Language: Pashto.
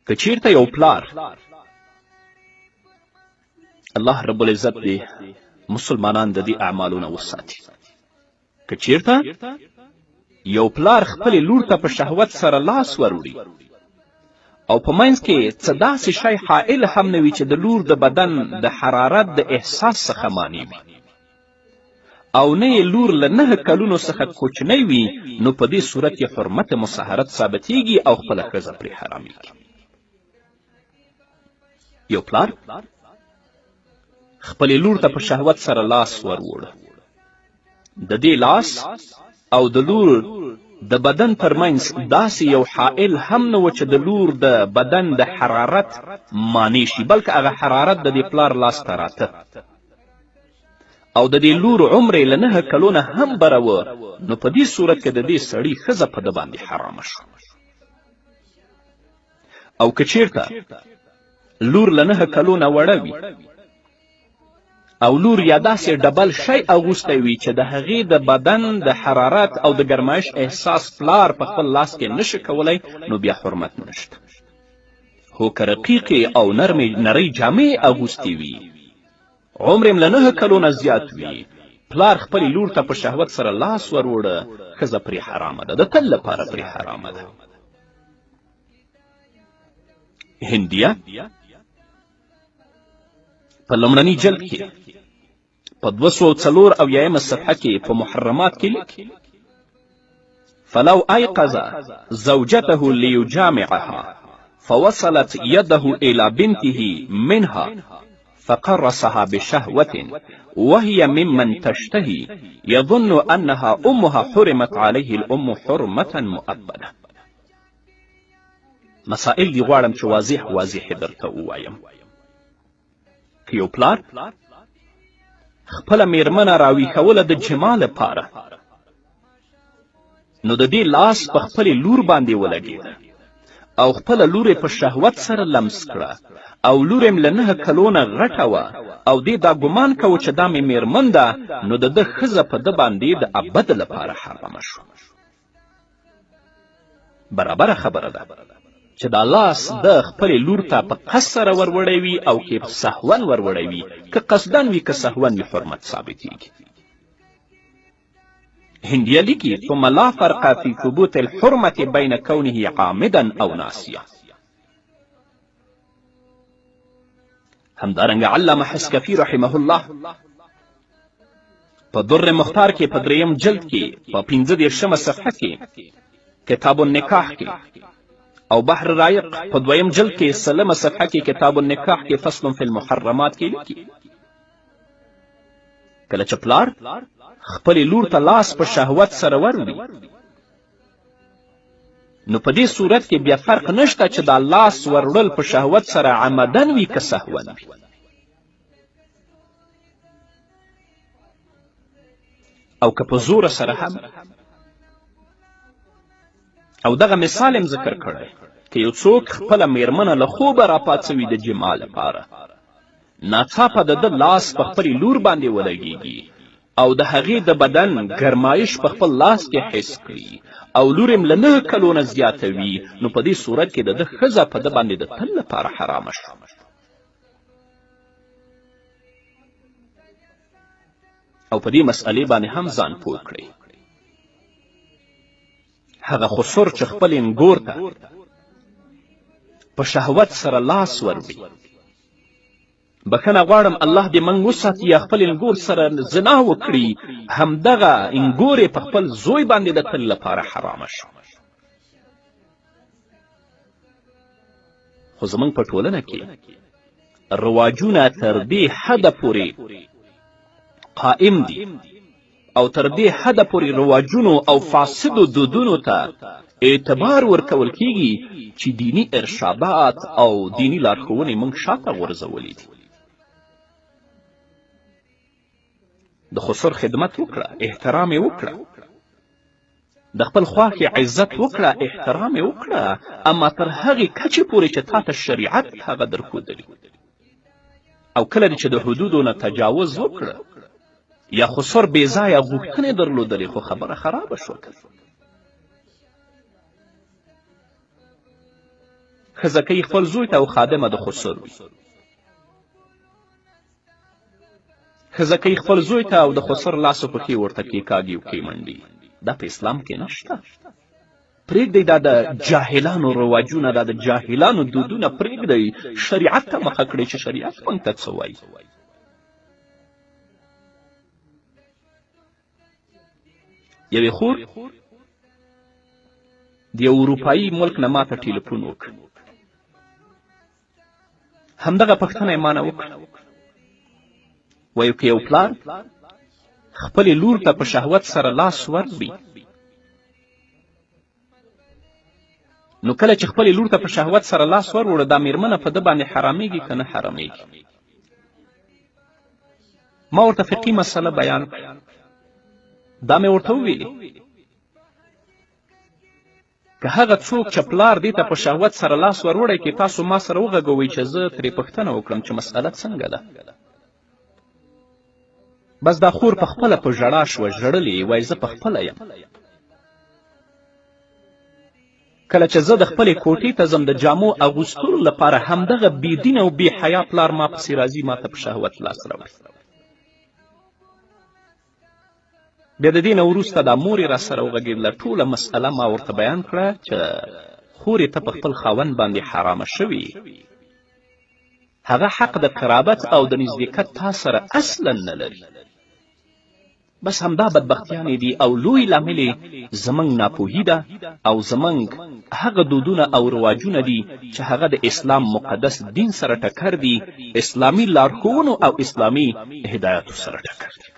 که چیرته یو پلار، الله رب العزت دې مسلمانان د دې اعمالو نه وساتي، که چیرته یو پلار خپلې لور ته په شهوت سره لاس وروړي او په منځ کې څه داسې شی حائل هم نه وي چې د لور د بدن د حرارت د احساس څخه مانع وي او نه یې لور له 9 کلونو څخه کوچنی وي، نو په دې صورت کې حرمت مصاهرت ثابتیږي او خپله ښځه پرې حرامیږي. یو پلار خپلې لور ته په شهوت سره لاس وروړ، د دې لاس او د لور د بدن ترمنځ داسې یو حائل هم نه و چې د لور د بدن د حرارت مانع شي، بلکې هغه حرارت د دې پلار لاس ته راته او د دې لور عمر یې له 9 کلو نه هم بره و، نو په دې صورت کې د دې سړي ښځه په ده باندې حرامه شوه. او که چیرته لور له 9 کلو نه وړه وي او لور یا داسې ډبل شی اغوستی وي چې د هغې د بدن د حرارت او د ګرمایش احساس پلار په خپل لاس کې نشي کولی، نو بیا حرمت نشته. هو که رقیقې او نرمې نرۍ جامې اغوستې وي، عمر یې له 9 کلو نه زیات وي، پلار خپلې لور ته په شهوت سره لاس وروړه، ښځه پرې حرامه ده، د تل لپاره پرې حرامه ده. هندیه په لومړني جلد کې په 274 صفحه کې په محرمات کې لیکي: فلو ایقظ زوجته لیجامعها فوصلت يده إلى بنته منها فقرصها بشهوة وهي ممن تشتهي يظن أنها أمها حرمت عليه الأم حرمة مؤبدة. مسائل دي غواړم چې واضح واضح درته ووایم. که یو پلار خپله میرمنه راویښوله د جما لپاره، نو د دې لاس په خپلې لور باندې ولګېده او خپله لور یې په شهوت سره لمس کړه او لور یې له 9 کلو نه غټه وه او دې دا ګمان کوه چې دا مې میرمن ده، نو د ده ښځه په ده باندې د ابد لپاره حرامه شوه. برابره خبره ده چې دا لاس د خپلې لور ته په قصد سره وروړی وي او که سهوا وروړی وي، که قصدن وي که سهوا وي، حرمت ثابتیږي. هندیه لیکي: ثم لا فرق في ثبوت الحرمة بين كونه عامدا او ناسیا. همدارنګه علامه حسکفي رحمه الله په در مختار کې په 3 جلد کې په 35 صفحه کې کتاب النکاح کې او بحر رایق په 2 جلد کې 20 صفحه کې کتاب النکاح کې فصل فی المحرمات کې لیکي: کله چې پلار خپلې لور ته لاس په شهوت سره وروړي، نو په دې صورت کې بیا فرق نشته چې دا لاس وروړل په شهوت سره عمدن وي که سهوا وي. او که په زوره سره هم. او دغه مثال هم ذکر کړی که یو څوک خپله میرمنه له خوبه راپاڅوي د جماع لپاره، ناڅاپه د ده لاس په خپلې لور باندې ولګیږي او د هغې د بدن ګرمایش په خپل لاس کې حس کړي او لور یې له 9 کلو نه زیاته وي، نو په دې صورت کې د ده ښځه په ده باندې د تل لپاره حرامه شوه. او په دې مسئلې باندې هم ځان پوه کړئ. هغه خسر چې خپل انګور ته په شهوت سره لاس وروړي، بښنه غواړم الله دې موږ وساتي، یا خپل انګور سره زنا وکړي، همدغه انګور یې په خپل زوی باندې د تل لپاره حرامه شو. خو زموږ په ټولنه کې رواجونه تر دې حده پورې قائم دي او تر دې حده پورې رواجونو او فاسدو دودونو ته اعتبار ورکول کیږي چې دیني ارشادات او دیني لارښوونې موږ شاته غورځولي دي. د خسر خدمت وکړه، احترام یې وکړه، د خپل خواښې عزت وکړه، احترام یې وکړه، اما تر هغې کچې پورې چې تا ته شریعت هغه درښودلي. او کله دې چې د حدودو نه تجاوز وکړه یا خسر بې ځایه غوښتنې درلودلې، خو خبره خرابه شوه. ښځه کوي خپل زوی ته او خادمه د خسر وي. ښځه کوي خپل زوی ته او د خسر لاس او پښې ورته کیکاږي او کیمنډي. دا په اسلام کې نشته. پرېږدئ دا د جاهلانو رواجونه، دا د جاهلانو دودونه پرېږدئ، شریعت ته مخه کړئ چې شریعت موږ ته څه وایي. یوې خور د یو اروپایي ملک نه ماته ټیلیفون وکړ. همدغه پوښتنه یې مانه وکړه، وایو که یو پلار خپلې لور ته په شهوت سره لاس وروړي، نو کله چې خپلې لور ته په شهوت سره لاس وروړه، دا میرمنه په ده باندې حرامېږي که نه حرامېږي؟ ما ورته فقهي مسله بیان کړه، دا مې ورته وویلې که هغه څوک چې پلار دې ته په شهوت سره لاس وروړی کې تاسو ما سره وغږوئ چې زه ترې پوښتنه وکړم چې مسئله څنګه ده. بس دا خور په خپله په ژړا شوه، ژړلې یې، وایي زه په خپله یم. کله چې زه د خپلې کوټې ته ځم د جامو اغوستلو لپاره، همدغه بې دینه او بې حیا پلار ما پسې راځي، ما ته په شهوت لاس راوړي. بیا د دې نه وروسته دا مور یې راسره وغږېدله، ټوله مسئله ما ورته بیان کړه چې خورې ته په خپل خاوند باندې حرامه شوې، هغه حق د قرابت او د نزدېکت تا سره اصلا نه لري. بس همدا بدبختیانې دي او لوی لامل یې زموږ ناپوهي ده او زموږ هغه دودونه او رواجونه دي چې هغه د اسلام مقدس دین سره ټکر دي، اسلامي لارښوونو او اسلامي هدایاتو سره ټکر دي.